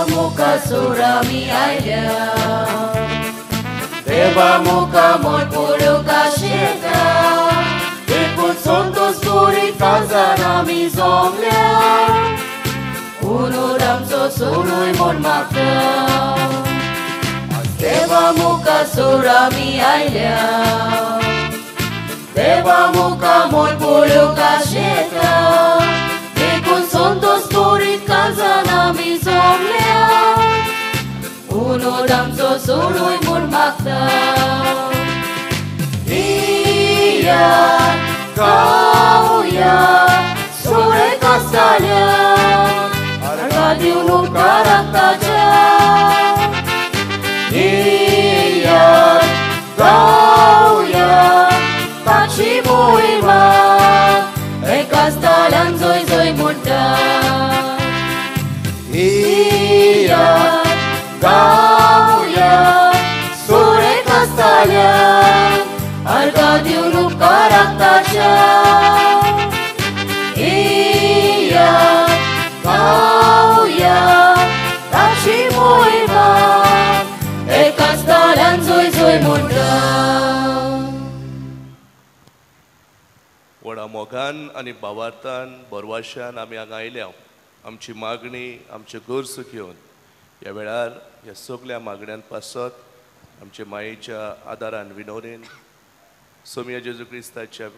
देवा मुखार आमी आयल्या देवा मुखा मोय पळोवंक आशेता देखून संतोष करीत काळजान आमी जमल्या उनूर आमचो सोडूय म्हूण मागता देवा मुखार आमी आयल्या देवा मुखा मोय पळोवंक आशेता देखून संतोष करीत काळजान आमी जमल्या उनूर आमचो सोडूय म्हूण मागता गावया सोळे कास्ताल्या आर्गां दिवन उपकाराक ताच्या गावया ताची मोहिमा एकाच तालान जय जय म्हणटा गावया सोळे कास्ताल्या आर्गां दिवन उपकाराक ताच्या गावया ताची मोहिमा एकाच तालान जय जय म्हणटा. व्हडा मोगान आनी भावार्थान भरवाशान आमी हांगा आयल्या आमची मागणी आमच्यो गरजो घेवन ह्या वेळार ह्या सगल्या मागण्यां पासत आमच्या मायेच्या आदारान विनोरेन सोमिया जेजू क्रिस्ताच्या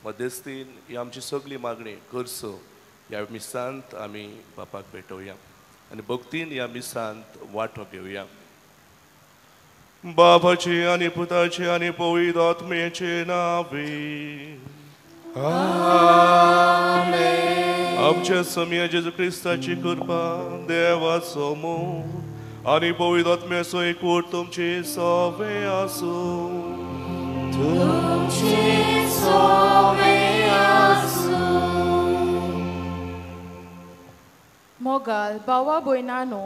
मध्यस्थीन ही आमची सगली मागणी गरजो ह्या मिसांत आमी बापाक भेटोवया आनी भक्तीन ह्या मिसांत वांटो घेवया. बापाचे आनी पुताचे आनी पवित्र आत्म्याचे नांवे आमेन. आमच्या सोमिया जेजू क्रिस्ताची कृपा देवाचो मोग आनी पवित्र आत्म्याचो एकवट तुमचे सवे आसूं. तुमचे सवे आसूं. मोगाल भावा भयणानो,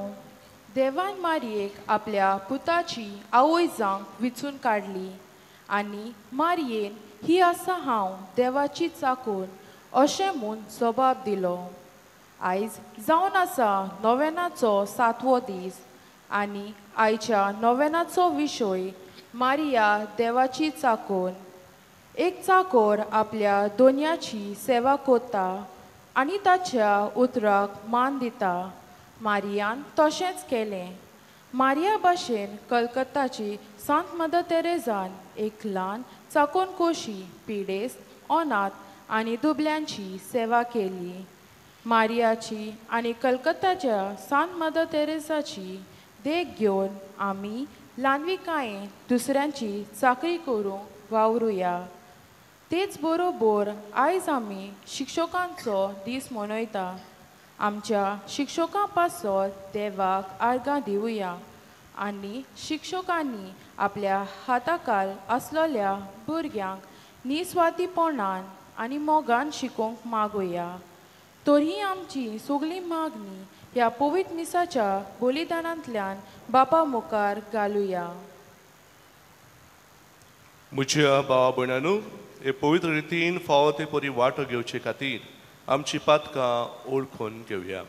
देवान मारयेक आपल्या पुताची आवय जावंक विचून काडली आनी मारयेन ही आसा हांव देवाची चाकून अशें म्हूण जबाब दिलो. आयज जावन आसा नोवेनाचो सातवो दीस आनी आयच्या नोवेनाचो विशय मारिया देवाची चाकोन. एक चाकोर आपल्या दोनयाची सेवा करता आनी ताच्या उतराक मान दिता. मारियान तशेंच केलें. मारिया भाशेन कलकत्ताची सांत मदर तेरेजान एक ल्हान चाकोन कोशी पिडेस्त अनाथ आनी दुबल्यांची सेवा केली. मारियाची आनी कलकत्ताच्या सांत मदर तेरेजाची देख घेवन आमी ल्हानविकायेन दुसऱ्यांची चाकरी करूंक वावरुया. तेच बरोबर आयज आमी शिक्षकांचो दीस मनयता. आमच्या शिक्षकां पासत देवाक आर्गां दिवया आनी शिक्षकांनी आपल्या हाताखाल आसलेल्या भुरग्यांक निस्वार्थीपणान आनी मोगान शिकोवंक मागुया. तर ही आमची सगळी मागणी ह्या पवित्र मिसाच्या बलिदानांतल्यान बापा मुखार घालुया. म्हज्या भावा भयणांनो, हे पवित्र रितीन फावो ते परी वांटो घेवचे खातीर आमची पातकां ओळखून घेवया.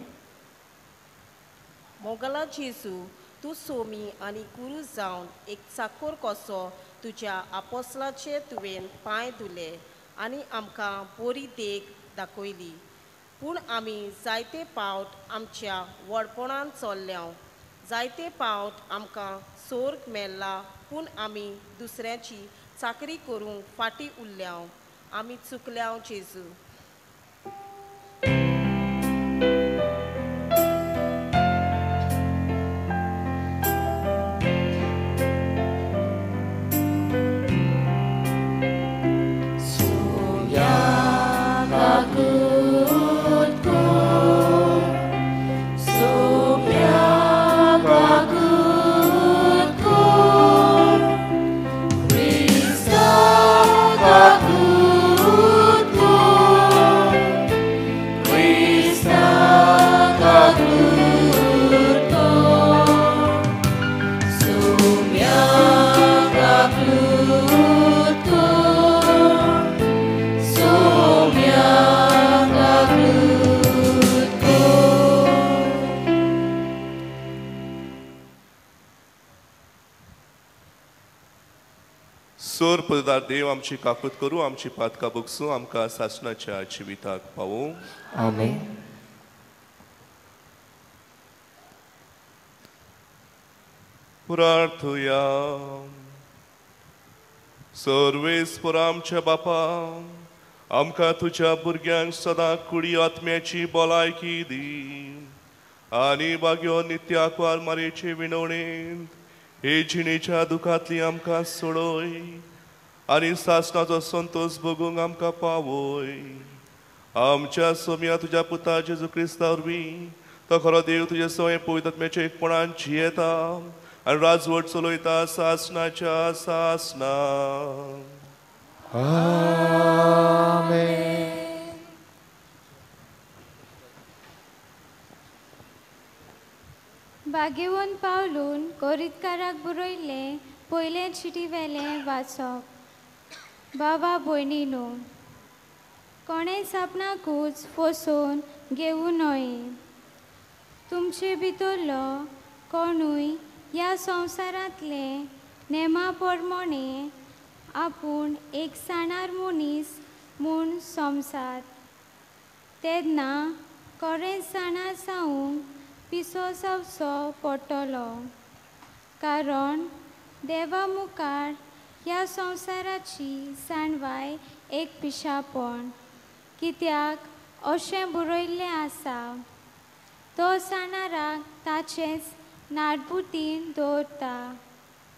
मोगला जेजू, तूं सोमी आनी गुरू जावन एक चाकोर कसो तुज्या आपोसलाचे तुवें पांय धुले आनी आमकां बरी देख दाखयली. पूण आमी जायते पावट आमच्या व्हडपणान चल्ल्या, जायते पावट आमकां सोर्ग मेळ्ळा, पूण आमी दुसऱ्याची चाकरी करूंक फाटीं उरल्या. आमी चुकल्या जेजू. Good. पददार देव आमची काकूत करूं, आमची पातकां बगसूं, आमकां सासणाच्या जिविताक पावूं. आमेन. प्रार्थुया. सर्वेस्पर आमच्या बापा, आमकां तुज्या भुरग्यांक सदां कुडी आत्म्याची भलायकी दी आनी बाग्यो नित्याकवार मारयेचे विनवणेंत हे जिणेच्या दुखांतली आमकां सोडय आनी सासणाचो संतोश भोगूंक आमकां पावय. आमच्या सोम्या तुज्या पुता जेजू क्रिस्ता वरवीं तो खरो देव तुजे सवय पवित्र आत्म्याच्या एकपणान जियेता आनी राजवट चलयता सासणाच्या सासणा. आमेन. बागेवन पावलून कोरितकाराक बरयल्लें पयलें चिटी वेलें वाचप. बाबा भयणीनो, कोणेंच आपणाकूच फसोवन घेवूं न्हय. तुमचे भितरलो कोणूय ह्या संवसारांतले नेमा प्रमाणे आपूण एक साणार मनीस म्हूण समजात तेन्ना कोणेंच जाणा जावंक पिसो जावचो पडटलो, कारण देवा मुखार ह्या संवसाराची जाणवाय एक पिशापण. कित्याक अशें बरयल्लें आसा, तो जाणाराक ताचेच नाडबुद्दीन दवरता.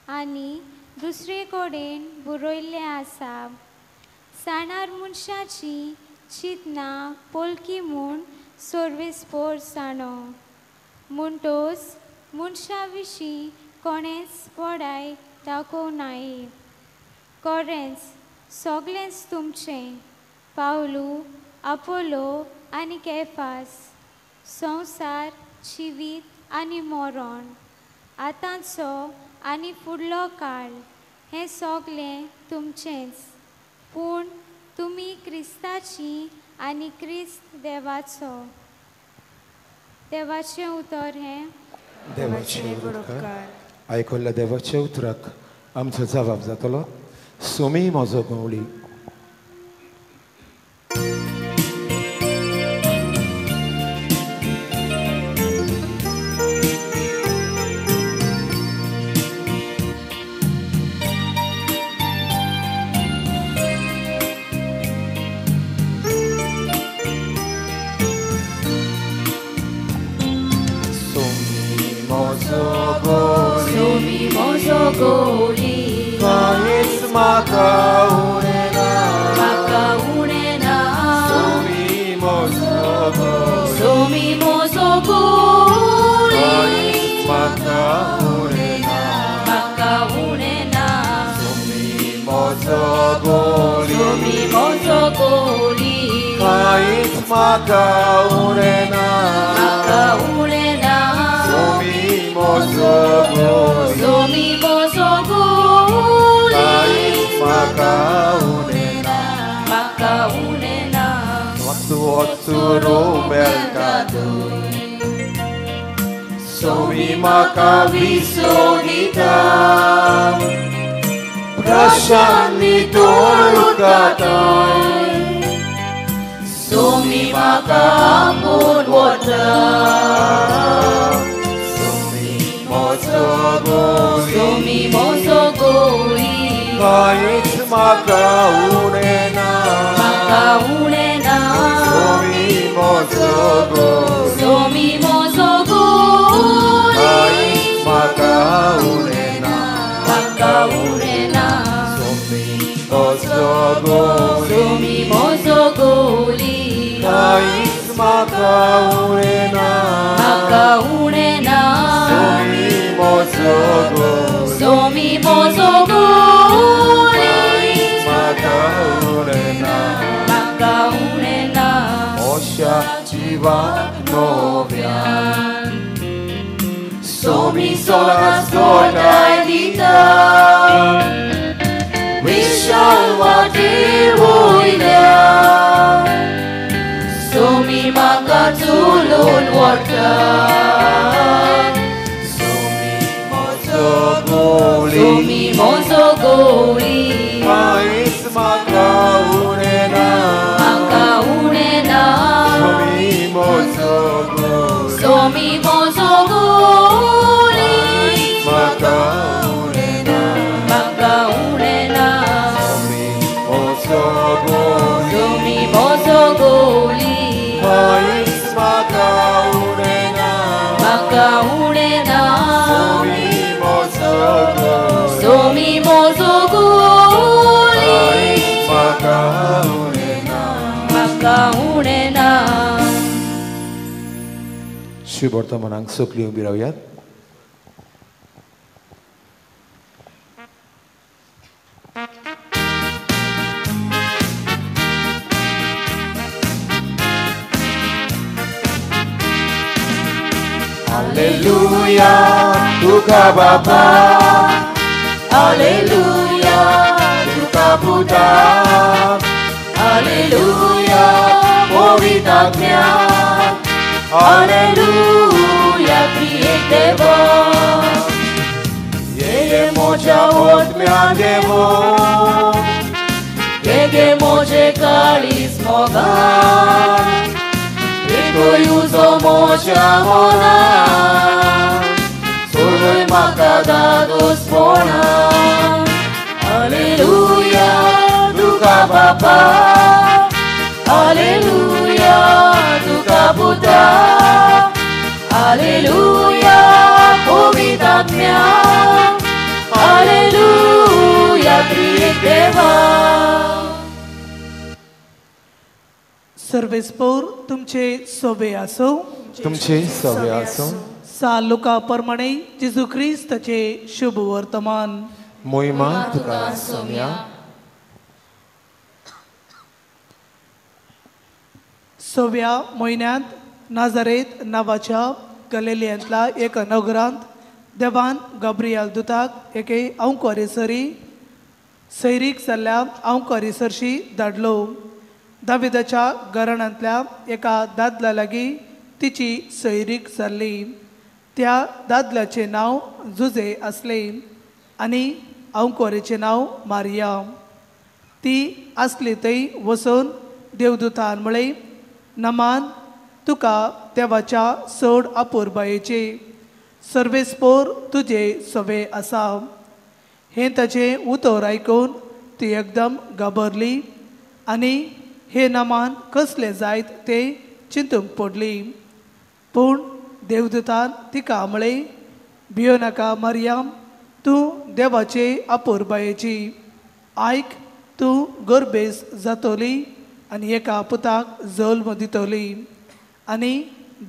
आनी दुसरे कडेन बरयल्लें आसा, जाणार मनशाची चिंतनां पोलकी म्हूण सर्वेस्पर जाणो. म्हणटोच मनशा विशीं कोणेंच बडाय दाखोवं नाये. कोरेंच सगळेंच तुमचें, पावलू, आपोलो आनी केफास, संवसार, जिवीत आनी मरण, आतांचो आनी फुडलो काळ, हें सगळें तुमचेंच. पूण तुमी क्रिस्ताची आनी क्रिस्त देवाचो. देवाचें उतर हें. देवाचें उपकार. आयकल्ल्या देवाच्या उतराक आमचो जबाब जातलो. सोमी म्हजो गवळी. Somi mozo goli. मोजो गोली कांयच म्हाका उणें ना म्हाका उणें ना सोमी मोजो गोली सोमी मोजो गोली कांयच म्हाका उणें ना म्हाका उणें ना. श्री वर्तमानाक सकली उबी रावयात. Alleluia, तुका बापा Alleluia, तुका पुता Alleluia, पवित्र Alleluia, त्रिएक देवा ये मोजा आत्म्या देवो ये मोजे काळीज मोगान एकूय उजो मोज्या मनान सोडून म्हाका दादोसपणान. Alleluia, तुका बापा Alleluia, तुका पुता Alleluia, पवित्र आत्म्या Alleluia, त्रिएक देवा. सर्वेस्पोर तुमचे सोबे आसो तुमचे सोबे आसो. सा लुका प्रमाणे जेजू क्रिस्ताचे शुभ वर्तमान. मोहिमा तुका सोम्या. सव्या म्हयन्यांत नाझारेत नांवाच्या गलिलियांतल्या एका नगरांत देवान गाब्रियल दुताक एके अंकुरी सैरीक जाल्ल्या अंकुरी सरशी धाडलो. दाविदाच्या घराण्यांतल्या एका दादल्या लागीं तिची सैरीक जाल्ली. त्या दादल्याचें नांव जुजे आसलें आनी अंकुरीचें नांव मारिया. ती आसली थंय वचून देवदूतान म्हळें, नमान तुका देवाच्या चड अपुरबायेचे सर्वेस्पोर तुजे सवे आसा. हें ताचें उतर आयकून ती एकदम घाबरली आनी हे नमान कसलें जायत तें चिंतूंक पडली. पूण देवदूतान तिका म्हळें, भियो नाका मरियम, तूं देवाचे अपुरबायेची. आयक, तूं गर्भेस जातली आनी एका पुताक जल्म दितली आनी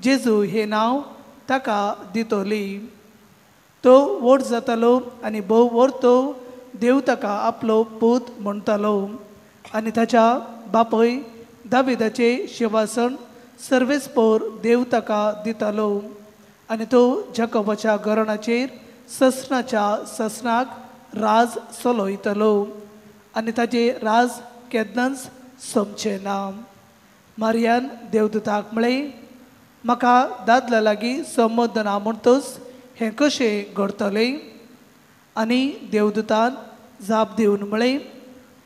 जेजू हें नांव ताका दितली. तो व्हड जातालो आनी भोव व्हरतो देव ताका आपलो पूत म्हणटालो आनी ताच्या बापय दाविदाचें शिंवासन सर्वेस्पोर देव ताका दितालो आनी तो जाकोबाच्या घराण्याचेर ससनाच्या ससनाक राज चलयतलो आनी ताचें राज केन्नाच सोंपचें ना. मारियान देवदूताक म्हळें, म्हाका दादल्या लागीं संबंद ना म्हणटच हें कशें घडटलें? आनी देवदूतान जाप दिवन म्हळें,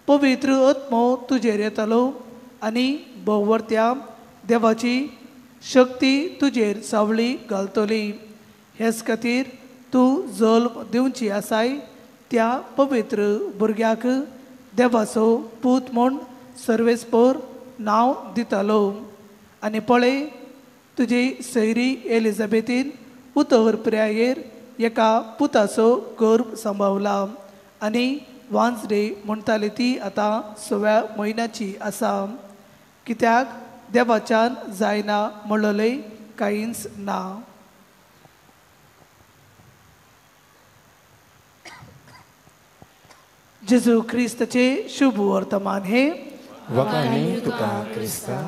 पवित्र आत्मो तुजेर येतलो आनी भोंवरत्या देवाची शक्ती तुजेर सावळी घालतली. हेच खातीर तूं जल्म दिवची आसाय त्या पवित्र भुरग्याक देवाचो पूत म्हूण सर्वेस्पोर नांव दितालो. आनी पळय, तुजी सैरी एलिझाबेथीन उतर पिरायेर एका पुताचो गर्भ सांबावला आनी वांजडे म्हणटाली ती आतां 6व्या म्हयन्याची आसा. कित्याक देवाच्यान जायना म्हणलें कांयच ना. जेजू क्रिस्ताचे शुभ वर्तमान हे. वखाणी तुका क्रिस्ता.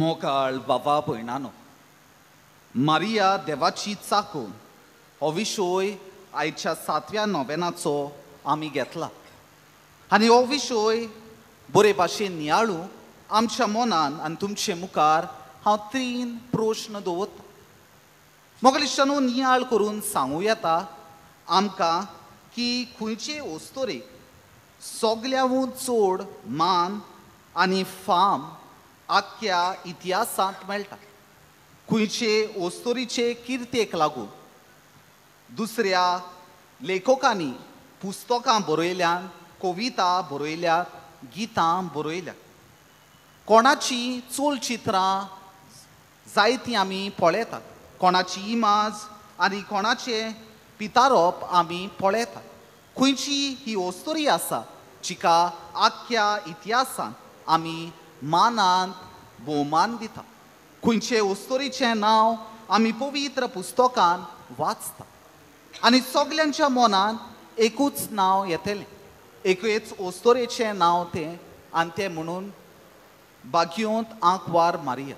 मोगाळ बाबा भयणानो, मारिया देवाची चाकून हो विशय आयच्या 7व्या नोवेनाचो आमी घेतला आनी हो विशय बरे भाशेन नियाळू आमच्या मनान आनी तुमचे मुखार हांव 3 प्रश्न दवरतां. मोगलिश्टानू नियाळ करून सांगूं येता आमकां की खंयचे अस्तोरेक सगळ्याहून चड मान आनी फाम आख्ख्या इतिहासांत मेळटा? खंयचे अस्तोरीचे किर्तेक लागून दुसऱ्या लेखकांनी पुस्तकां बरयल्यात, कविता बरयल्यात, गितां बरयल्यात? कोणाची चलचित्रां जायतीं आमी पळयतात, कोणाची इमाज आनी कोणाचें पितारप आमी पळयतात. खंयची ही अस्तोरी आसा जिका आख्ख्या इतिहासान आमी मानान भोवमान दिता? खंयचे अस्तोरीचें नांव आमी पवित्र पुस्तकान वाचता आनी सगल्यांच्या मनान एकूच नांव येतलें, एकूच अस्तोरेचें नांव तें, आनी तें म्हणून बागयोंत आंकवार मारिया.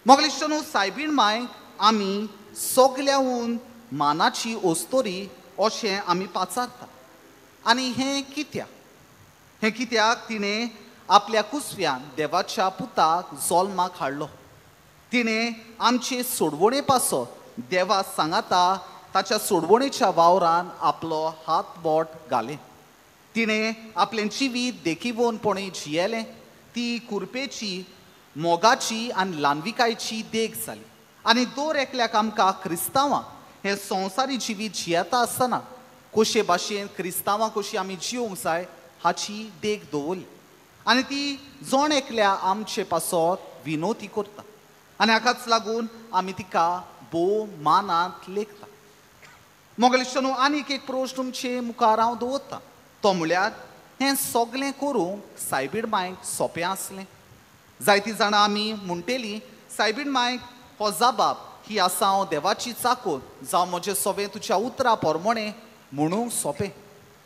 मोगलिश्टनो सायबीण मायक आमी सगल्याहून मानाची अस्तोरी अशें आमी पाचारता. आनी हें कित्याक? हें कित्याक तिणें आपल्या कुसव्यान देवाच्या पुताक जल्माक हाडलो. तिणें आमचे सोडवणे पासत देवा सांगाता ताच्या सोडवणेच्या वावरान आपलो हात बोट घालें. तिणें आपलें जिवीत देखिवनपणी जियेलें. ती कुरपेची, मोगाची आनी ल्हानविकायची देख जाली. आनी दर एकल्याक आमकां क्रिस्तांवांक हें संवसारी जिवीत जियेता आसतना कशे भाशेन क्रिस्तांवां कशी आमी जिवंक जाय हाची देख दवरली. आनी ती जण एकल्या आमचे पासत विनोती करता आनी हाकाच लागून आमी तिका भोव मानांत लेखता. मोगलिश्टनो आनीक एक प्रश्न तुमचे मुखार हांव दवरता, तो म्हळ्यार हें सगळें करूंक सायबीण मायक सोंपें आसलें? जायतीं जाणां आमी म्हणटेलीं सायबीण मायक हो जाबाब ही आसा हांव देवाची चाकून, जावं म्हजें सोवें तुज्या उतरा पोरमोणें म्हणूंक सोंपें.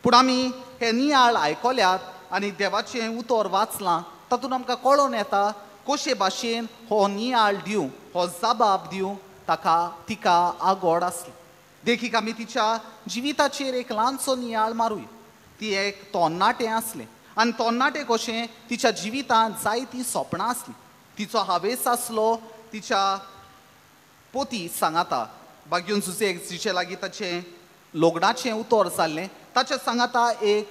पूण आमी हे नियाळ आयकल्यात आनी देवाचें उतर वाचलां, तातूंत आमकां कळोन येता कशे भाशेन हो नियाळ दिवंक, हो जाबाब दिवंक ताका तिका आगोड आसली. देखीक आमी तिच्या जिविताचेर एक ल्हानसो नियाळ मारुया. ती एक तोन्नाटें आसलें आनी तोन्नाटें कशें तिच्या जिवितांत जायतीं सोपणां आसलीं. तिचो हावेस आसलो तिच्या पोती सांगाता बागयोन जुजेक जिचे लागीं ताचें लग्नाचें उतर जाल्लें, ताच्या सांगाता एक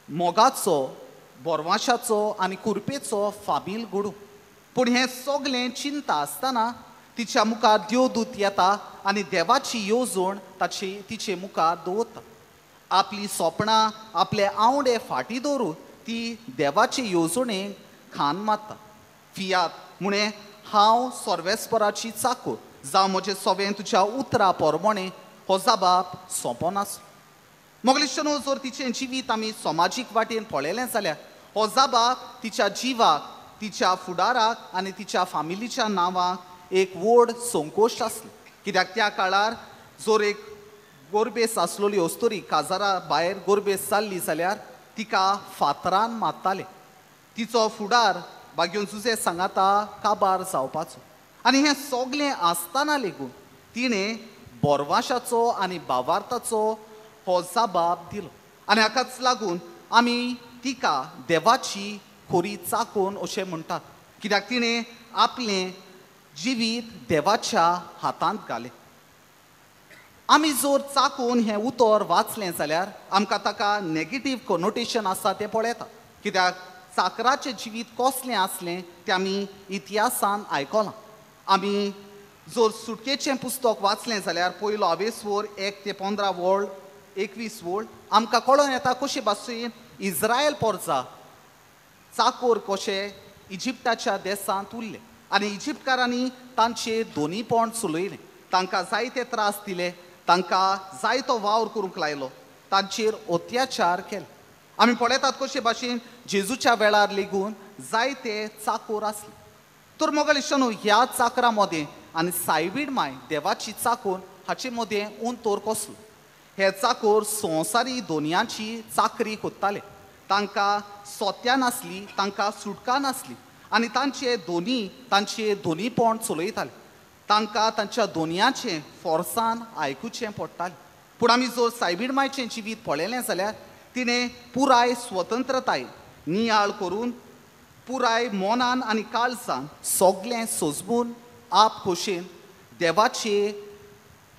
मोगाचो, बोरवाशाचो आनी कुरपेचो फामील घडूं. पूण हें सगळें चिंता आसतना तिच्या मुखार देवदूत येता आनी देवाची येवजण ताची तिचे मुखार दवरता. आपली सोपणां, आपले आंवडे फाटीं दवरून ती देवाचे येवजणेक खान मारता. फियात म्हणे हांव सर्वेस्पराची चाकूर, जावं म्हजें सोवें तुज्या उतरा पोरमोणें, हो जाबाब सोंपो नासलो. मोगलिश्टनो जर तिचें जिवीत आमी समाजीक वाटेन पळयलें जाल्यार हो जाबाब तिच्या जिवाक, तिच्या फुडाराक आनी तिच्या फामिलीच्या नांवाक एक व्हड संकोश आसलें. कित्याक त्या काळार जर एक गोरबेस आसलेली अस्तोरी काजारा भायर गोरबेस जाल्ली जाल्यार तिका फातरान मारताले. तिचो फुडार बागयोन जुजे सांगाता काबार जावपाचो. आनी हें सगळें आसतना लेगून तिणें बोरवाशाचो आनी बावार्थाचो हो जाबाब दिलो. आनी हाकाच लागून आमी तिका देवाची खोरी चाकून अशें म्हणटात, कित्याक तिणें आपलें जिवीत देवाच्या हातांत घालें. आमी जर चाकून हें उतर वाचलें जाल्यार आमकां ताका नेगेटीव कॉनोटेशन आसा तें पळयता. कित्याक चाकराचें जिवीत कसलें आसलें तें आमी इतिहासान आयकलां. आमी जर सुटकेचें पुस्तक वाचलें जाल्यार पयलो आवेसवर 1 ते 15 वळ 21 वळ आमकां कळोन येता कशे भाशेन इज्रायल पोरजा चाकोर कशे इजिप्ताच्या देशांत उरले आनी इजिप्तकारांनी तांचे दोनीपण चलयलें, तांकां जायते त्रास दिले, तांकां जायतो वावर करूंक लायलो, तांचेर अत्याचार केले. आमी पळयतात कशे भाशेन जेजूच्या वेळार लेगून जायते चाकोर आसले. तर मोगाळ इश्टांनो, ह्या चाकरां मदें आनी सायबीण माय देवाची चाकोर हाचे मदें अंतर कसलो? हे चाकोर संवसारी दोनयांची चाकरी कोत्ताले, तांकां सोत्या नासली, तांकां सुटका नासली आनी तांचे दोनीपण चलयताले. तांकां तांच्या दोनयांचें फोर्सान आयकुचें पडटालें. पूण आमी जर सायबीण मायचें जिवीत पळयलें जाल्यार तिणें पुराय स्वतंत्रताय नियाळ करून पुराय मनान आनी काळजान सगळें सोजबून आप खोशेन देवाचे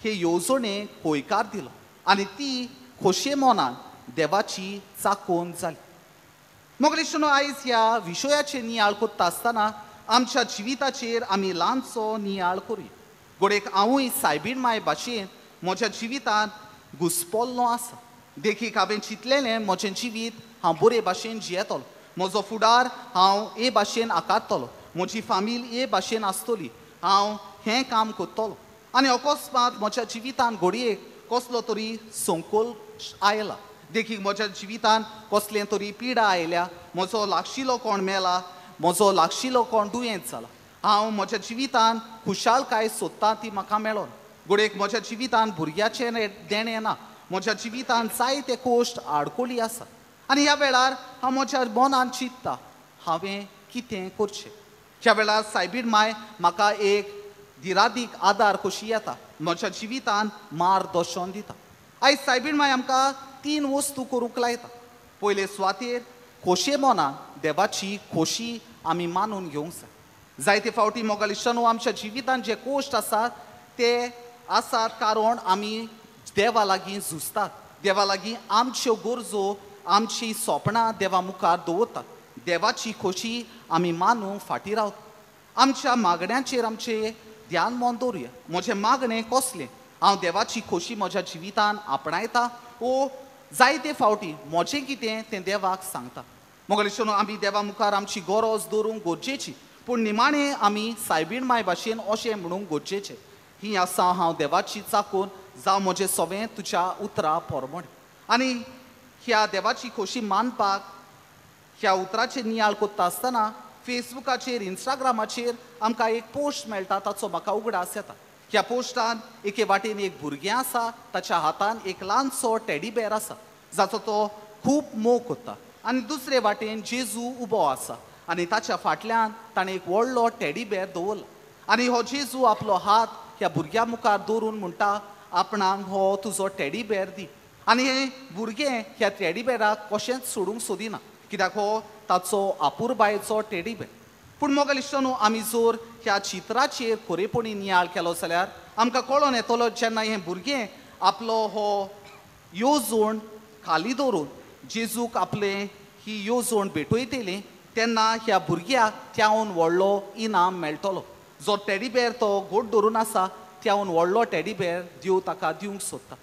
हे येवजणेक हयकार दिलो आनी ती खोशये मनान देवाची चाकोन जाली. मोगलेश्वनो आयज ह्या विशयाचेर नियाळ करता आसतना आमच्या जिविताचेर आमी ल्हानसो नियाळ करुया. घडयेक हांवूय सायबीण माय भाशेन म्हज्या जिवितांत घुसपल्लो आसा. देखीक हांवें चिंतलेलें म्हजें जिवीत हांव बरे भाशेन जियेतलो, म्हजो फुडार हांव हे भाशेन आकारतलो, म्हजी फामील हे भाशेन आसतली, हांव हें काम करतलो. आनी अकस्मात म्हज्या जिवितांत घडयेक कसलो तरी संकोल आयला. देखीक म्हज्या जिवितांत कसलें तरी पिडा आयल्या, म्हजो लागशिलो कोण मेला, म्हजो लागशिलो कोण दुयेंत जाला, हांव म्हज्या जिवितांत खुशालकाय सोदता ती म्हाका मेळोन. घडयेक म्हज्या जिवितांत भुरग्याचें देणें ना, म्हज्या जिवितांत जायते कोश्ट आडकोळी आसा. आनी ह्या वेळार हांव म्हज्या मनान चिंतता हांवें कितें करचें. ह्या वेळार सायबीण माय म्हाका एक दिरादीक आदार कशी येता, म्हज्या जिवितांत मार्गदर्शन दिता. आयज सायबीण माय आमकां तीन वस्तू करूंक लायता. पयले सुवातेर खोशये मनान देवाची खोशी आमी मानून घेवंक जाय. जायते फावटी मोगाळ इश्टांनो आमच्या जिवितांत जे कोश्ट आसात ते आसात कारण आमी देवा लागीं झुजतात, देवा लागीं आमच्यो गरजो आमची सोपणां देवा मुखार दवरतात. देवाची खोशी आमी मानूंक फाटीं रावता. आमच्या मागण्यांचेर आमचें ध्यान मन दवरुया. म्हजें मागणें कसलें, हांव देवाची खोशी म्हज्या जिवितान आपणायता ओ जायते फावटी म्हजें कितें तें देवाक सांगता. मोगाळ इश्टांनो आमी देवा मुखार आमची गरज दवरूंक गरजेची, पूण निमाणें आमी सायबीण माय भाशेन अशें म्हणूंक गरजेचें, ही आसा हांव देवाची चाकून, जावं म्हजें सवें तुज्या उतरा पोरमोणें. आनी ह्या देवाची खोशी मानपाक ह्या उतराचेर नियाळ करता आसतना फेसबुकाचेर इंस्टाग्रामाचेर आमकां एक पोस्ट मेळटा ताचो म्हाका उगडास येता. ह्या पोस्टान एके वाटेन एक भुरगें आसा, ताच्या हातान एक ल्हानसो टेडी बेर आसा जाचो तो खूब मोग करता, आनी दुसरे वाटेन जेजू उबो आसा आनी ताच्या फाटल्यान ताणें एक व्हडलो टेडी बेर दवरला. आनी हो जेजू आपलो हात ह्या भुरग्या मुखार दवरून म्हणटा आपणाक हो तुजो टेडी बेर दी. आनी हें भुरगें ह्या टेडी बेराक कशेंच सोडूंक सोदिना, कित्याक हो ताचो आपुरबायेचो टेडी बेर. पूण मोगाळ इश्टांनो आमी जर ह्या चित्राचेर खरेपणी नियाळ केलो जाल्यार आमकां कळोन येतलो जेन्ना हें भुरगें आपलो हो येवजण खाली दवरून जेजूक आपलें ही येवजण भेटयतली तेन्ना ह्या भुरग्याक त्याहून व्हडलो इनाम मेळटलो. जो टेडी बेर तो गोड धरून आसा त्याहून व्हडलो टेडी बेर देव ताका दिवंक सोदता.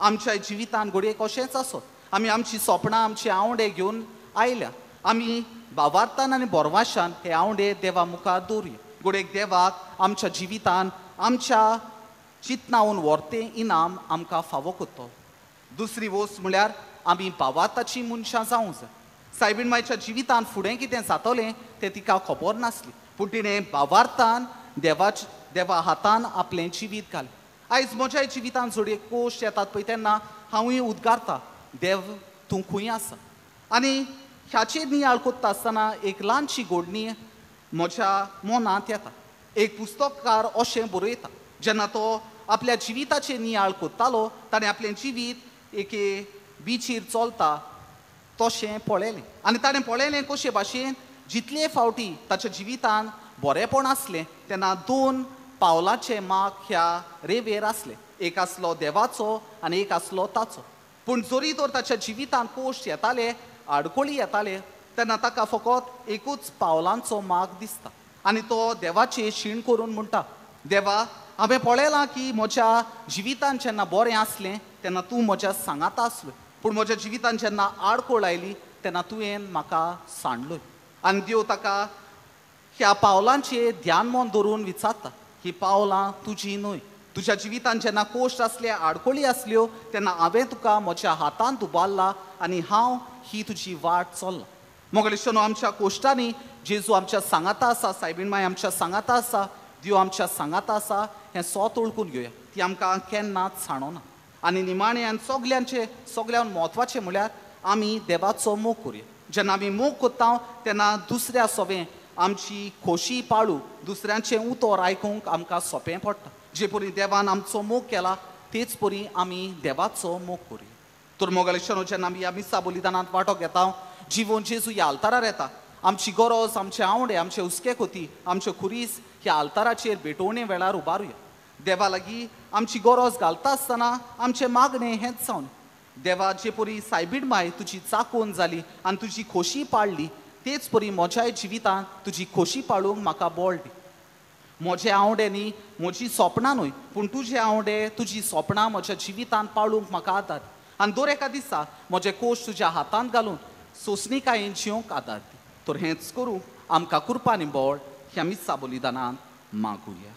आमच्या जिवितान घडये कशेंच आसत, आमी आमची सोपणां आमचे आंवडे घेवन आयल्या, आमी बावार्थान आनी बोरवाशान हे आंवडे देवा मुखार दवरुया. घडयेक देवाक आमच्या जिवितान आमच्या चिंतनावन व्हरतें इनाम आमकां फावो करतलो. दुसरी वस्त म्हळ्यार आमी बावार्थाची मनशां जावंक जाय. सायबीण मायच्या जिवितान फुडें कितें जातलें तें तिका खबर नासली, पूण तिणें बावार्थान देवा हातान आपलें जिवीत घालें. आयज म्हज्या जिवितान जोडये कोश्ट येतात पळय तेन्ना हांवूय उद्गारता, देव तूं खंय आसा. आनी ह्याचेर नियाळ करता आसतना एक ल्हानशी घडणी म्हज्या मनांत येता. एक पुस्तककार अशें बरयता, जेन्ना तो आपल्या जिविताचेर नियाळ करतालो ताणें आपलें जिवीत एके बिचीर चलता तशें पळयलें. आनी ताणें पळयलें कशे भाशेन जितले फावटी ताच्या जिवितान बरेंपण आसलें तेन्ना दोन पावलाचे माग ह्या रेवेर आसले, एक आसलो देवाचो आनी एक आसलो ताचो. पूण जरी तर ताच्या जिवितान कोश्ट येताले, आडकोळी येताले, तेन्ना ताका फकत एकूच पावलांचो माग दिसता आनी तो देवाचे शीण करून म्हणटा, देवा हांवें पळयलां की म्हज्या जिवितान जेन्ना बरें आसलें तेन्ना तूं म्हज्या सांगाता आसलो, पूण म्हज्या जिवितान जेन्ना आडकोळ आयली तेन्ना तुवें म्हाका सांडलोय. आनी देव ताका ह्या पावलांचेर ध्यान मन दवरून विचारता, ही पावलां तुजी न्हय, तुज्या जिवितान जेन्ना कोश्ट आसले आडकोळी आसल्यो तेन्ना हांवें तुका म्हज्या हातान उबारला आनी हांव ही तुजी वाट चल्ला. मोगाळ इश्टांनो आमच्या कोश्टांनी जेजू आमच्या सांगाता आसा, सायबीण माय आमच्या सांगाता आसा, देव आमच्या सांगाता आसा हें सोत वळखून घेवया. ती आमकां केन्नाच सांडना. आनी निमाणें आनी सगल्यांचें सगळ्यान म्हत्वाचें म्हळ्यार आमी देवाचो मोग करुया. जेन्ना आमी मोग करता तेन्ना दुसऱ्या सोवें आमची खोशी पाळू दुसऱ्यांचें उतर आयकूंक आमकां सोंपें पडटा. जे परी देवान आमचो मोग केला तेच परी आमी देवाचो मोग करुया. तर मोगाळ इश्टांनो जेन्ना आमी ह्या मिसा बलिदानांत वांटो घेता, जिवन जेजू ह्या आल्तारार येता, आमची गरज आमचे आंवडे आमचे हुस्के खोती आमच्यो खुरीस ह्या आल्ताराचेर भेटवणे वेळार उबारुया. देवा लागीं आमची गरज घालता आसतना आमचें मागणें हेंच जावन, देवा, जे परी सायबीण माय तुजी चाकोन जाली आनी तुजी खोशी पाळ्ळी, तेच परी म्हज्याय जिवितांत तुजी खोशी पाळूंक म्हाका बळ दी. म्हजे आवडे न्ही, म्हजी सोपणां न्हय, पूण तुजे आवडे, तुजी सोपणां म्हज्या जिवितांत पाळूंक म्हाका आदार. आनी दर एका दिसा म्हजे कोश तुज्या हातांत घालून सोंसणीकायेन जिवंक आदार दी. तर हेंच करूंक आमकां कृपा आनी बळ ह्या मिसा बलिदानान मागुया.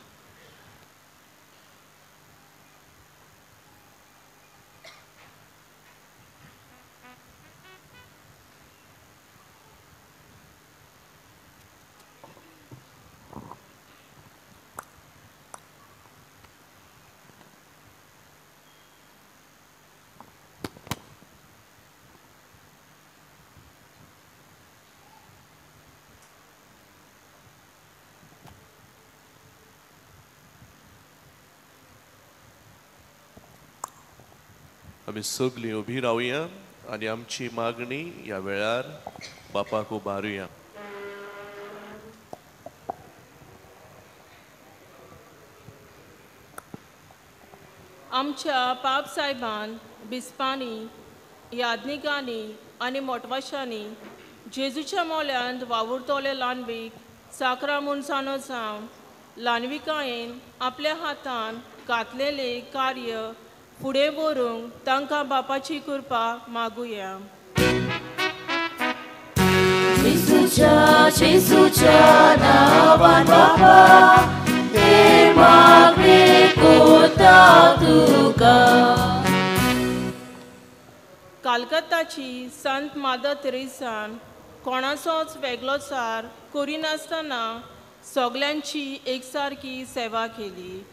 आमी सगळीं उबी रावया आनी आमची मागणी ह्या वेळार बापाक उबारुया. आमच्या पाप सायबान, बिस्पांनी, याज्ञिकांनी आनी मोटवाशांनी जेजूच्या मोल्यांत वावुरतले ल्हानवीक साकरा मनशानो जावन ल्हानविकायेन आपल्या हातान घातलेलें कार्य फुडें व्हरूंक तांकां बापाची कृपा मागुया. जेजूच्या जेजूच्या नांवान बापा हे मागणें कोता तुका. कलकत्ताची संत मादर तेरेसान कोणाचोच वेगळोचार करिनासतना सगल्यांची एकसारकी सेवा केली.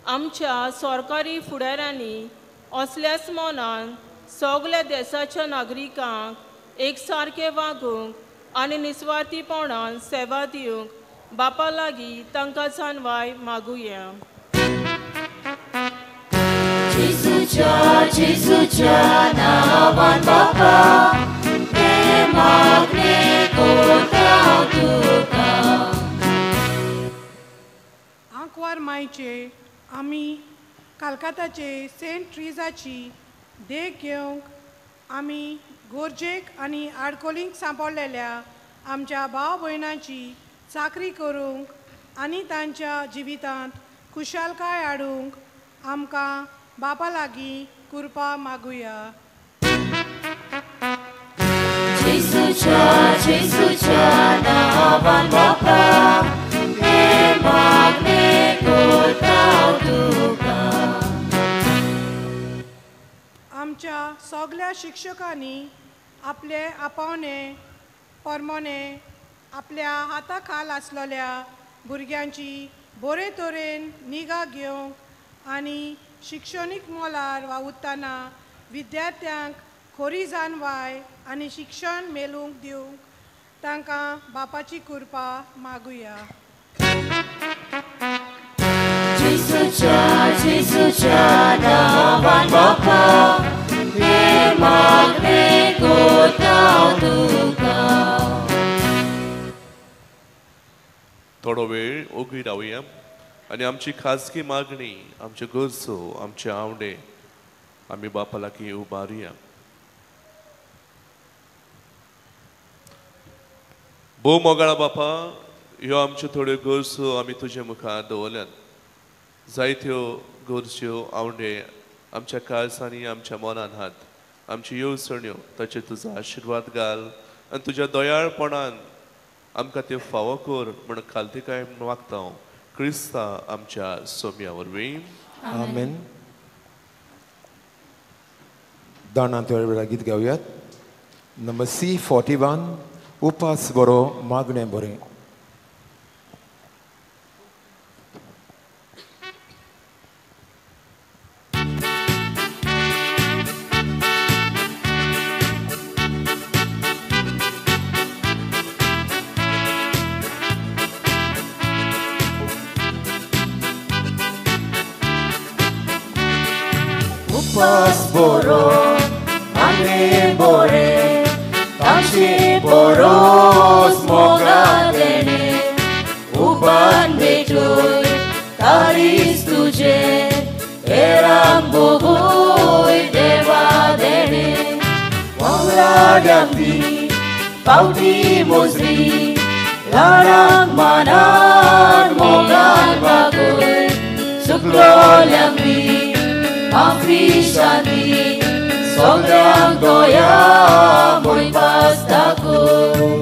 आमच्या सरकारी फुडाऱ्यांनी असल्याच मनान सगल्या देशाच्या नागरिकांक एकसारके वागूंक आनी निस्वार्थीपणान सेवा दिवंक बापा लागीं तांकां जाणवाय मागुया. जेजूच्या जेजूच्या नांवान बापा हे मागणें कोता तुका. आंकवार मायचे आमी कलकत्ताचे सेंट ट्रिजाची देख घेवंक आमी गोरजेक आनी आडकोलींक सांपडलेल्या आमच्या भाव भयणांची चाकरी करूंक आनी तांच्या जिवितांत खुशालकाय हाडूंक आमकां बापा लागीं कृपा मागुया. जेजूच्या जेजूच्या नांवान बापा हे मागणें कोता तुका. आमच्या सगल्या शिक्षकांनी आपले आपोवणे परमोणे आपल्या हाता खाल आसलेल्या भुरग्यांची बरे तरेन निगा घेवंक आनी शिक्षणीक मोलार वावुरतना विद्यार्थ्यांक खरी जाणवाय आनी शिक्षण मेळूंक दिवंक तांकां बापाची कृपा मागुया. जेजूच्या जेजूच्या नांवान बापा हे मागणें कोता तुका. थोडो वेळ ओगी रावया आनी आमची खाजगी मागणी, आमच्यो गरजो, आमचे आवडे आमी बापा लागीं उबारुया. भोव मोगाळा बापा, ह्यो आमच्यो थोड्यो गरजो आमी तुजे मुखार दवरल्यात. जायत्यो गरज्यो आवडे आमच्या काळजांनी आमच्या मनान हात, आमच्यो येवजण्यो ताचेर तुजो आशिर्वाद घाल आनी तुज्या दयाळपणान आमकां त्यो फावो कर म्हण खालतीकाय मागता हांव क्रिस्ता आमच्या सोम्या वरवीं. आमेन. दानांत वेळा गीत गावयात. नंबर C41, उपास बरो मागणें बरें. उपास बरो मागणें बरें तांचे बरोस मोगा देणें उबान भेटय तारीस तुजें हेरांक भोगूय देवा देणे. वांगडाड्यांक दी पावटी मोजरी ल्हानांक मानान मोगान वागय चुकलोल्यांक दी माफी शांती सगळ्यांक दया मोयपास दाखय.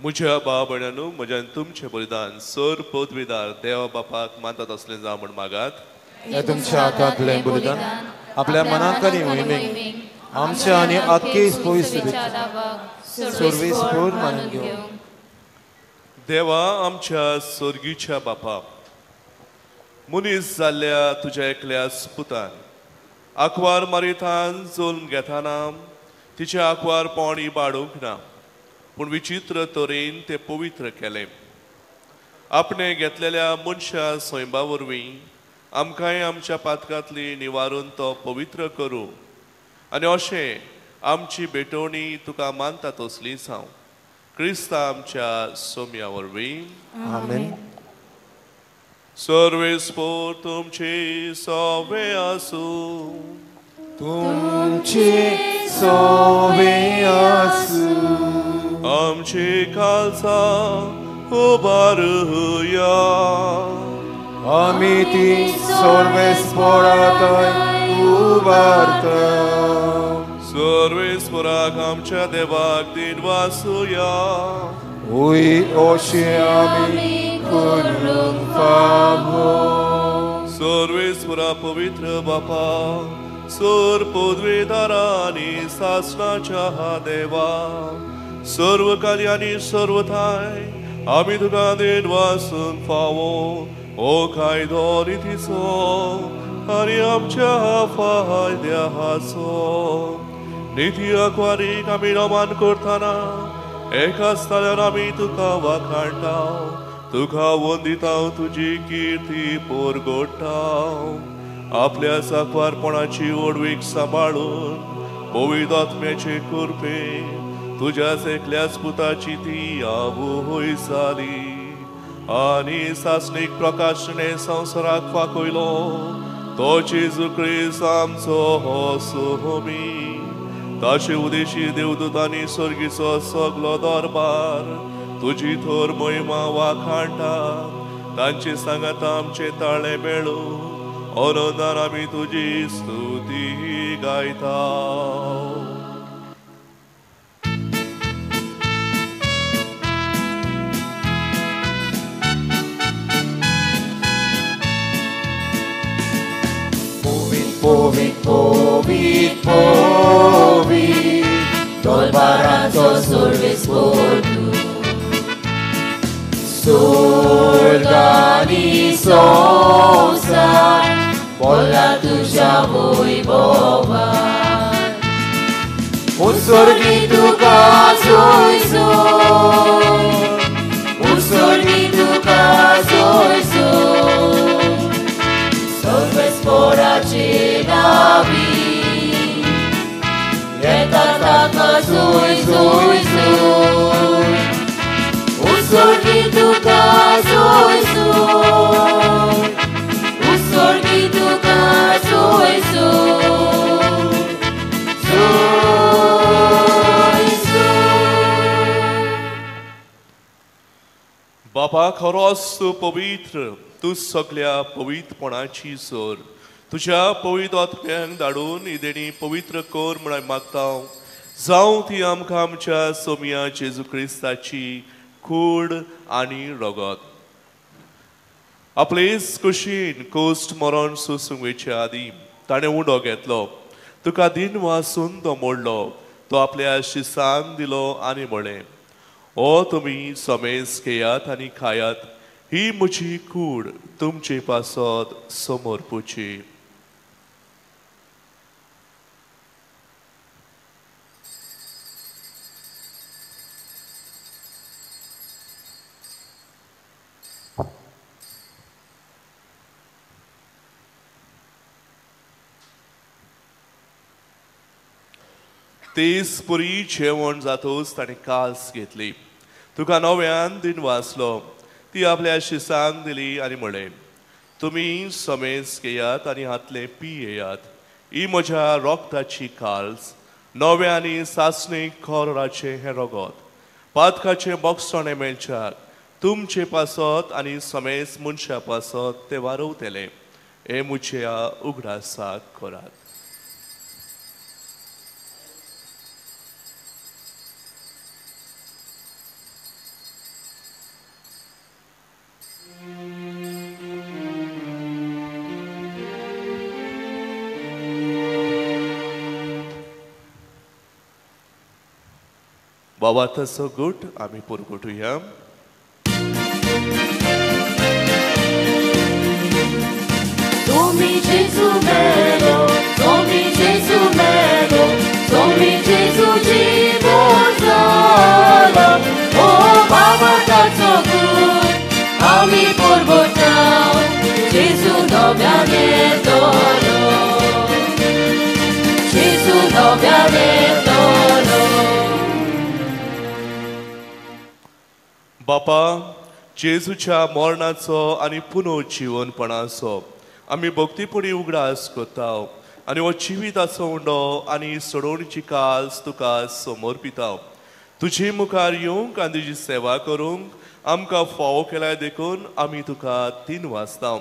म्हज्या भाव भयणांनो, म्हज्यान तुमचें बलिदान सर पदवीदार देवा बापाक मानतात असलें जावं म्हूण मागात. हे तुमच्या हातांतलें बलिदान आपल्या मनांत आनी मोहिमेक आमच्या आनी आख्खे पवित्र सर्वेस्पर मानून घेवं. देवा आमच्या स्वर्गीच्या बापा, मनीस जाल्ल्या तुज्या एकल्या पुतान आंकवार मारितान जल्म घेतना तिचें आंकवारपण इबाडूंक ना, पूण विचित्र तरेन तें पवित्र केलें. आपणे घेतलेल्या मनशा सैंबा वरवीं आमकांय आमच्या पातकांतली निवारून तो पवित्र करूं आनी अशें आमची भेटवणी तुका मानता तसली जावं. क्रिस्ता आमच्या सोम्या वरवीं. आमेन. सर्वेस्पर तुमचे सोवे आसूं. तुमचे सोवे आसूं. आमची खालसा उबारुया. आमी ती सर्वेस्पराथंय उबारता. सर्वेस्पराक आमच्या देवाक दिनवासुया. उय अशें आमी करूंक फावो. सर्वेस्परा पवित्र बापा, सर पदवेदारा आनी सासणाच्या देवा, सर्व कार्य आनी सर्व ठांय आमी तुका दिनवासूंक फावो. ओ कायदो रितीचो आनी आमच्या फायद्याचो निती आंकवारीक आमी नमन करतना एकाच जाल्यार आमी तुका वाखाणटा, तुका वंदिता, तुजी किर्ती परगोडटा. आपल्या साकवारपणाची ओडवीक सांबाळून पवित्र आत्म्याचे कृपे तुज्याच एकल्याच पुताची ती आवय जाली आनी सासणीक प्रकाशने संवसाराक फाकयलो तो जेजू क्रिस्त आमचो हो सोमी. ताचे उदेशी देवदूतांनी स्वर्गीचो सगलो दरबार तुजी थोर महिमा वाखाणटा. तांचे सांगाता आमचे ताळे मेळूं आनंदान आमी तुजी स्तुती गायता. Povit, povit, povit, dolbaranto sorvesportu. Surgani sonsar, bolla tuja voi bovar. Usurgi tuka zoizo, usurgi tuka zoizo. Sorvesporace navi, Yetataka zoi zoi zoi, usurgi tuka zoi zoi, usurgi tuka zoi zoi, zoi zoi. बापा खरोच तूं पवित्र, तूं सगल्या पवित्रपणाची sir. तुज्या पवित्र आत्म्यांक धाडून ही देणी पवित्र कर म्हूण मागता. जावं ती आमकां आमच्या सोम्या जेजू क्रिस्ताची कूड आनी रगत. आपलेच कुशीन कोश्ट मरण सोसूंक वयचे आदीं ताणें उंडो घेतलो, तुका दिन वासून तो मोडलो, तो आपल्या शिसान दिलो आनी म्हळें, ओ तुमी समेज घेयात आनी खायात, ही म्हजी कूड तुमचे पासत समर्पुची. तेच पुरी जेवण जातोच ताणें कास घेतली, तुका नव्यान दिन वाचलो, ती आपल्या शिसांक दिली आनी म्हळें, तुमी समेज घेयात आनी हातले पियेयात. ही म्हज्या रोगताची काल्स, नव्या आनी सासणी कोराचें हें रगत, पातकाचें बोगसणें मेळच्याक तुमचे पासत आनी समेज मनशा पासत ते वारवतले. हे म्हज्या उगडासाक करात. बाबा तसो गुट आमी पुरगुटुया. Somi Gesù melo, Somi Gesù melo, Somi Gesù jibo zala. O Baba tacho gut, ami purgotao, Gesù noviane tolo, Gesù noviane tolo. बापा, जेजूच्या मरणाचो आनी पुनर्जीवनपणाचो आमी भक्तीपणी उगडास करता आनी हो जिविताचो उंडो आनी सोडोवणीची काल्स तुका समर्पिता. तुजे मुखार येवंक आनी तुजी सेवा करूंक आमकां फावो केल्या देखून आमी तुका तीन वाजता.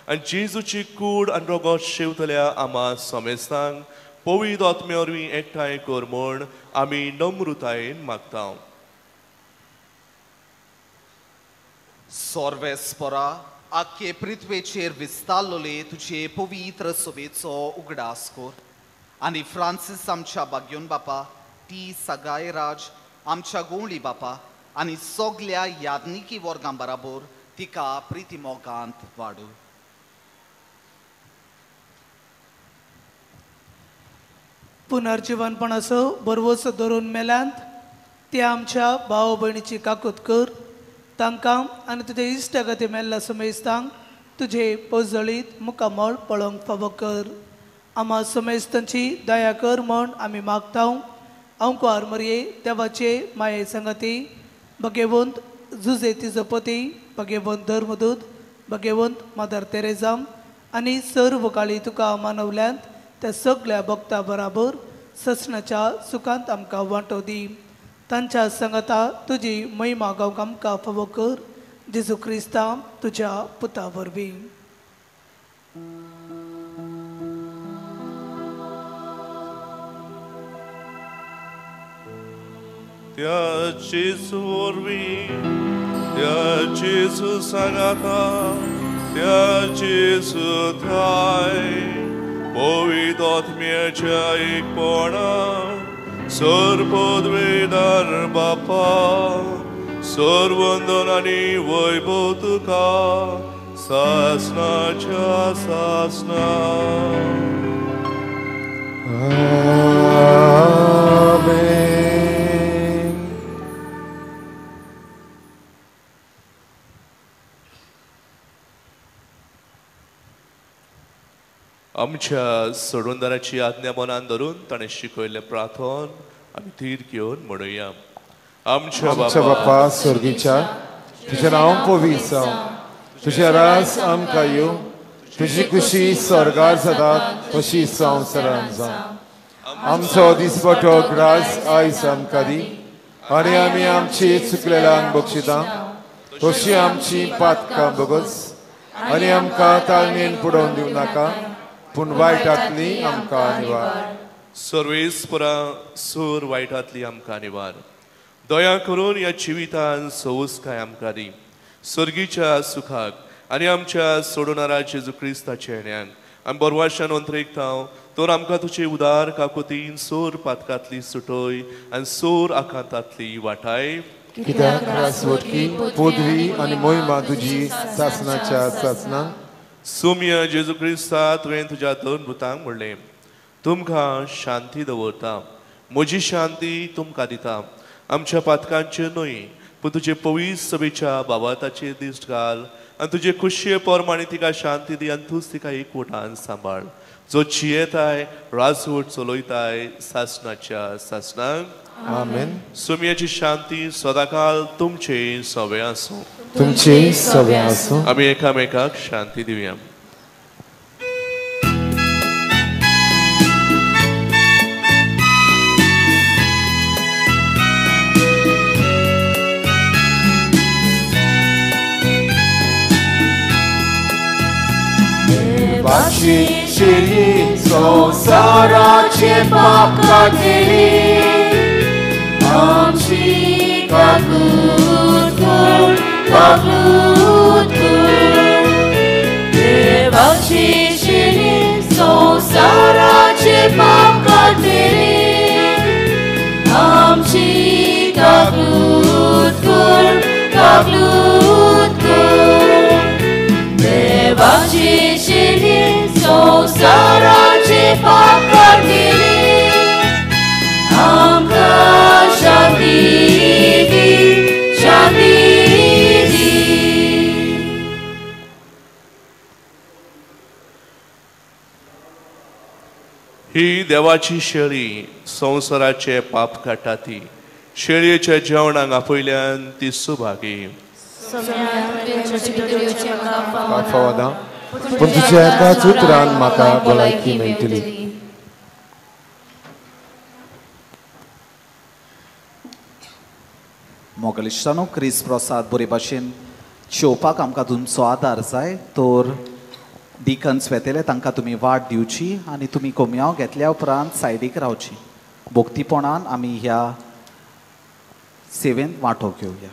आनी जेजूची कूड आनी रोगोत शेवतल्या आमा समेस्तांक पवित्र आत्म्या वरवीं एकठांय कर म्हूण आमी नम्रतायेन मागता. सोर्वेस्परा, आख्खे पृथ्वेचेर विस्तारलोले तुजे पवित्र सभेचो उगडास कर आनी फ्रांसीस आमच्या बाग्योन बापा, टी सगायराज आमच्या गोंवळी बापा आनी सगल्या यादनिकी वर्गां बराबर तिका प्रितीमोगांत वाडू. पुनर्जीवनपणाचो बरवसो धरून मेल्यांत ते आमच्या भाव भयणीची काकूत कर. तांकां आनी तुजे इश्टागती मेल्ल्या समेस्तांक तुजे पोजळीत मुखामळ पळोवंक फावो कर. आमा समेस्तांची दया कर म्हूण आमी मागता. अंकुआर मरये देवाचे माये संगती, भगेवंत जुजे तिजो पती, भगेवंत धर्मदूत, भगेवंत मदर तेरेजा आनी सर्व काळी तुका मानवल्यांत त्या सगळ्या भक्ता बराबर ससनाच्या सुखांत आमकां वांटो दी. तांच्या संगता तुजी महिमा गावंक आमकां फावो कर. जेजू क्रिस्ता तुज्या पुता वरवीं. त्या जेजू वरवीं, त्या जेजू सांगाता, त्या जेजू थाय पवित्र आत्म्याच्या एकपणान सर्वपदवेदार बापा, सर्वंदन आनी वैभव तुका सासनाच्या सासना. आमेन. आमच्या सोडूनदाराची आज्ञा मनान धरून ताणें शिकयल्लें प्रार्थन आमी धीर घेवन म्हणुया. आमच्या बापा स्वर्गीच्या, तुजें नांव पवित्र जावं, तुजें राज आमकां येवं, तुजी खुशी स्वर्गार जाता तशी संवसारांत जावं. आमचो दिसपटो ग्रास आयज आमकां दी आनी आमी आमची चुकलेल्यांक बक्षिता तशी आमची पातकां बगस आनी आमकां ताळमेन पुडोवन दिवं नाका, पूण वायटांतली आमकां निवार. सर्वेस्परा सूर वायटांतली आमकां निवार. दया करून ह्या जिवितान सोवसकाय आमकां दी. सर्गीच्या सुखाक आनी आमच्या सोडणारा जेजू क्रिस्ताच्या येण्याक आमी बरवाशान अंतरेकता. तर आमकां तुजे उदार काकुतीन सोर पातकांतली सुटय आनी सोर आकांतांतली वाटाय. कित्याक रासवटकी पदवी आनी मोहिमा तुजी सासनाच्या सासना. सुम्य जेजू क्रिस्ता, तुवें तुज्या दोन भुतांक म्हणलें, तुमकां शांती दवरता, म्हजी शांती तुमकां दिता. आमच्या पातकांचे न्हय पूण तुजे पवित्र सभेच्या बाबाताचेर दिश्ट घाल आनी तुजे खुशये प्रमाणे तिका शांती दी आनी तूंच तिका एकवटान सांबाळ, जो जियेताय राजवट चलयताय सासनाच्या सासनाक. आमेन. सुमयेची शांती सदाकाल तुमचे सवे आसूं. तुमचे सवे आसूं. आमी एकामेकाक शांती दिवया. देवाची शेळी संवसाराचे पाप काडटली, आमची काकूत कर, काकूत कर. देवाची शेळी संवसाराचे पाप काडटली, आमची काकूत कर, काकूत कर. देवाची शेळी संवसाराचे पाप काडटली, आमकां शांती दी, शांती दी. ही देवाची शेळी संवसाराचे पाप काडटा ती शेळयेच्या जेवणाक आपयल्यान ती सुभागी. पूण तुज्या एकाच उतरान म्हाका भलायकी मेळटली. मोगलिश्टानो क्रिस प्रसाद बरे भाशेन जेवपाक आमकां तुमचो आदार जाय तर डिकन्स वेतले तांकां तुमी वाट दिवची आनी तुमी कोमयांव घेतल्या उपरांत सायडीक रावची. भक्तीपणान आमी ह्या सेवेंत वांटो घेवया.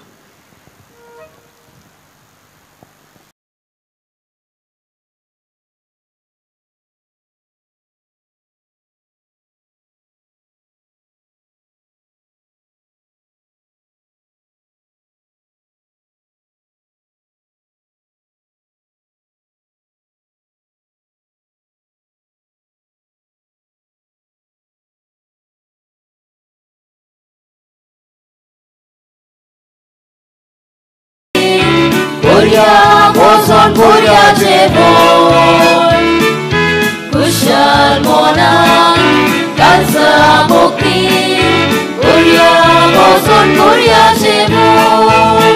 Bozon Korea Jebon Kushal Monan Kansa Mukti Korea Bozon Korea Jebon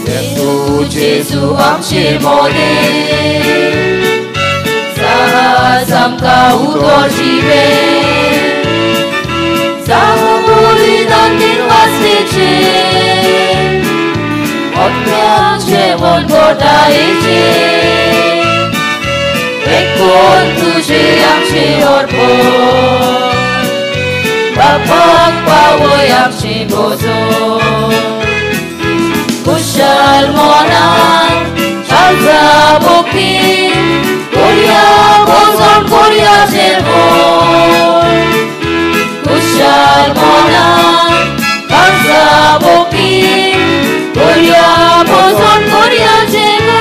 Yesu Jesu Amche Mone Sahas amka utor jive Sahapuri dantin vasveche Otmiam gordaije Ekon tuje amche orpon Bapak pawoy amche bozon Kushal monan Chalza bokri Korea bozon Korea jebon Kushal monan Chalza bokri Korea bozon Korea jebon.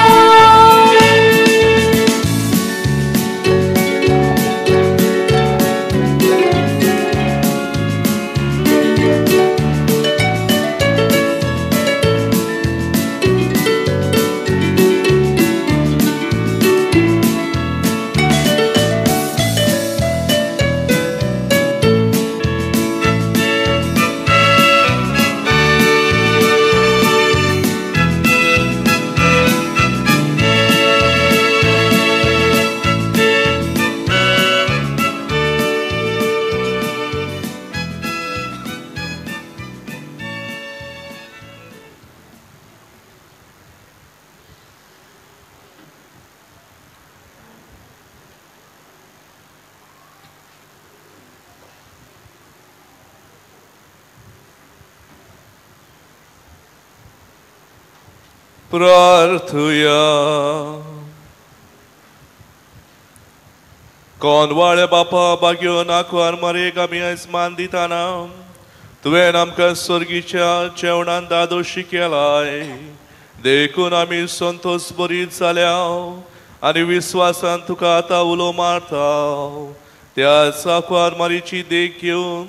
प्रार्थुया. कोनवाळे बापा बाग्यो नाकवार मरेक आमी आयज मान दिताना तुवें आमकां स्वर्गीच्या जेवणान दादोशी केलाय देखून आमी संतोष बरीत जाल्या आनी विस्वासान तुका आतां उलो मारता. त्या साकवार मारीची देख घेवन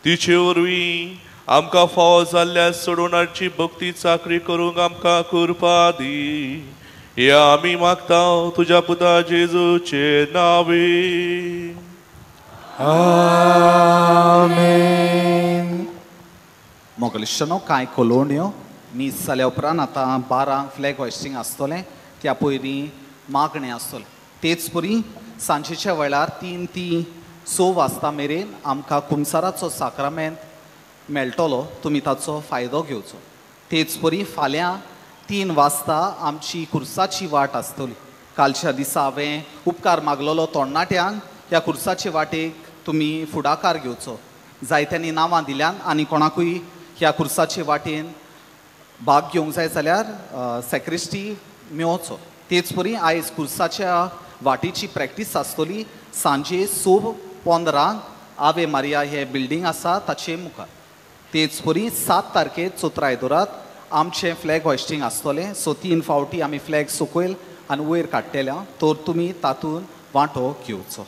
तिचे वरवीं आमकां फावो जाल्ल्या सोडवणाची भक्ती चाकरी करूंक आमकां कृपा दी. ह्या आमी मागता तुज्या पुता जेजूचे नावे. आमेन. मोगलिश्टनो कांय कॉलोन्यो मीस जाल्या उपरांत आतां 12 फ्लॅग होयस्टींग आसतलें, त्या पयलीं मागणें आसतलें. तेच परी सांजेच्या वेळार 3 ते 6 वाजता मेरेन आमकां कुमसाराचो साक्रामेंत मेळटलो, तुमी ताचो फायदो घेवचो. तेच परी फाल्यां 3 वाजता आमची कुर्साची वाट आसतली. कालच्या दिसा हांवें उपकार मागलेलो तरणाट्यांक ह्या कुर्साचे वाटेक तुमी फुडाकार घेवचो. जायत्यांनी नांवां दिल्यान आनी कोणाकूय ह्या कुर्साचे वाटेन भाग घेवंक जाय जाल्यार सेक्रिस्टी मेळचो. तेच परी आयज कुर्साच्या वाटेची प्रॅक्टीस आसतली सांजे 6:15 आवे मारिया हे बिल्डींग आसा ताचे मुखार. तेच परी 7 तारखेर चोत्राय दवरात आमचें फ्लॅग होयस्टींग आसतलें. सो 3 फावटी आमी फ्लॅग सकयल आनी वयर काडटले, तर तुमी तातूंत वांटो घेवचो.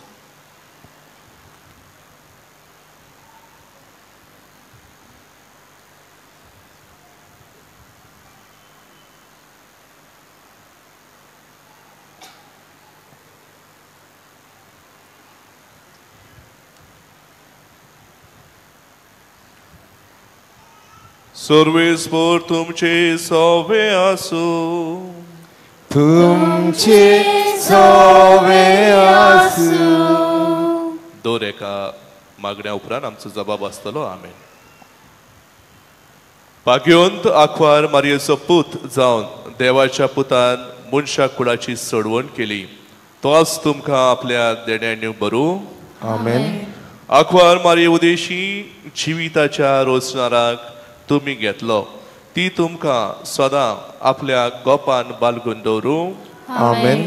सर्वेस्पोर तुमचे सोवे आसू, तुमचे सोवे आसू. दर एका मागण्या उपरांत आमचो जबाब आसतलो. आमेन. भाग्यवंत आंकवार मारयेचो पूत जावन देवाच्या पुतान मनशा कुळाची सोडवण केली, तोच तुमकां आपल्या देण्यांनी भरूं. आमेन. आंकवार मारये उदेशी जिविताच्या रोजनाराक तुमी घेतलो, ती तुमकां सदां आपल्या गोपान बालगून दवरूं. आमेन.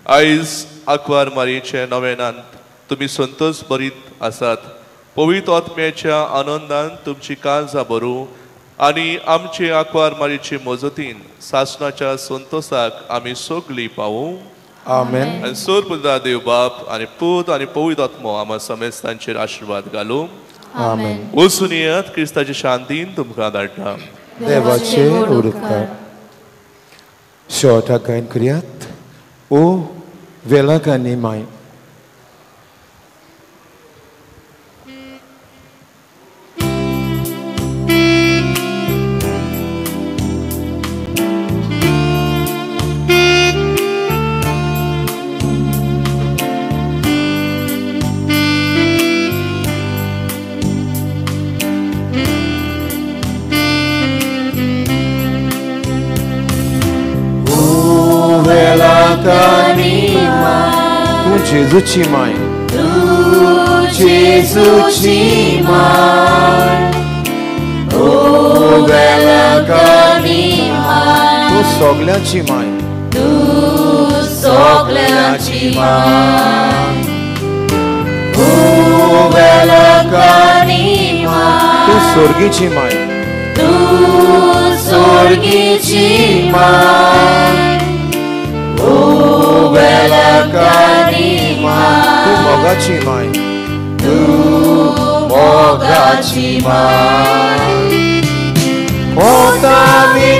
आयज आंकवार मारयेचे नवेनांत तुमी संतोष भरीत आसात. पवित्र आत्म्याच्या आनंदान तुमची काळजां भरूं आनी आमचे आंकवार मारयेचे मजतीन सासणाच्या संतोषाक आमी सगळीं पावूं. आमेन. आनी सोर देव बाप आनी पूत आनी पवित्र आत्मो आमा समेस्तांचेर आशिर्वाद घालूं. आमेन. वचून येयात, क्रिस्ताचे शांतीन तुमकां धाडटा. देवाचे उपकार. शेवटाक गायन करयात ओ वेलाकानी माय. तूं जेजूची माय, तूं जेजूची माय, ओ वेलाकानी माय, तूं सगळ्यांची माय, तूं सगळ्यांची माय, ओ वेलाकानी माय, तूं स्वर्गीची माय, तूं स्वर्गीची माय, ओ वेलाकानी माय, तूं मोगाची माय, तूं मोगाची माय, कोतानी